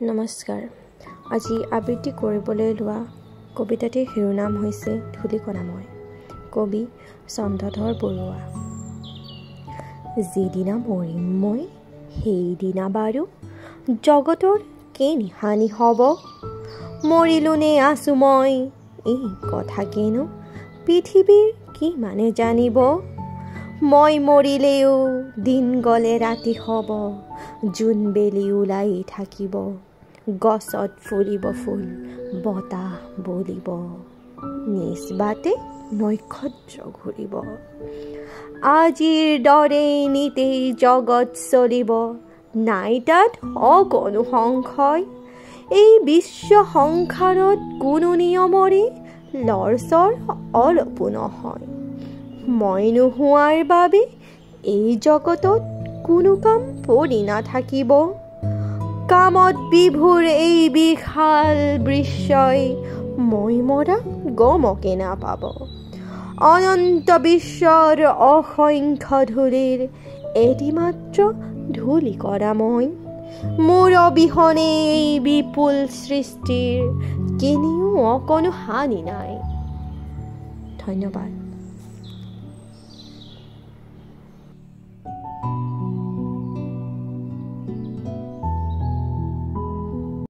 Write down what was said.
নমস্কাৰ। আজি আবৃত্তি কৰিবলৈ লোৱা কবিতাটিৰ শিৰোনাম হৈছে ধূলিকণাময়। কবি চন্দ্ৰধৰ বৰুৱা। যিদিনা মৰিম মই সেইদিনা বাৰু জগতৰ কেনি হানি হ'ব, মৰিলো নে আছো মই এই কথাকেনো পৃথিৱীৰ কিমানে জানিব। মই মৰিলেও দিন গ'লে ৰাতি হ'ব, জোন বেলি ওলাই থাকিব, গছত ফুলিব ফুল, বতাহ বলিব, নিজ বাটে নক্ষত্ৰ ঘূৰিব। আজিৰ দৰে নিতেই জগত চলিব, নাই তাত অকণো সংশয়। এই বিশ্ব সংসাৰত কোনো নিয়মৰে লৰচৰ অলপো নহয়। মই নোহোৱাৰ বাবে এই জগতত কোনো কাম পৰি নাথাকিব। কামত বিভোৰ এই বিশাল বিশ্বই মই মৰা গমকে নাপাব। অনন্ত বিশ্বৰ অসংখ্য ধূলিৰ এটি মাত্ৰ ধূলিকণা মই। মোৰ অবিহনে এই বিপুল সৃষ্টিৰ কেনিও অকণো হানি নাই। ধন্যবাদ।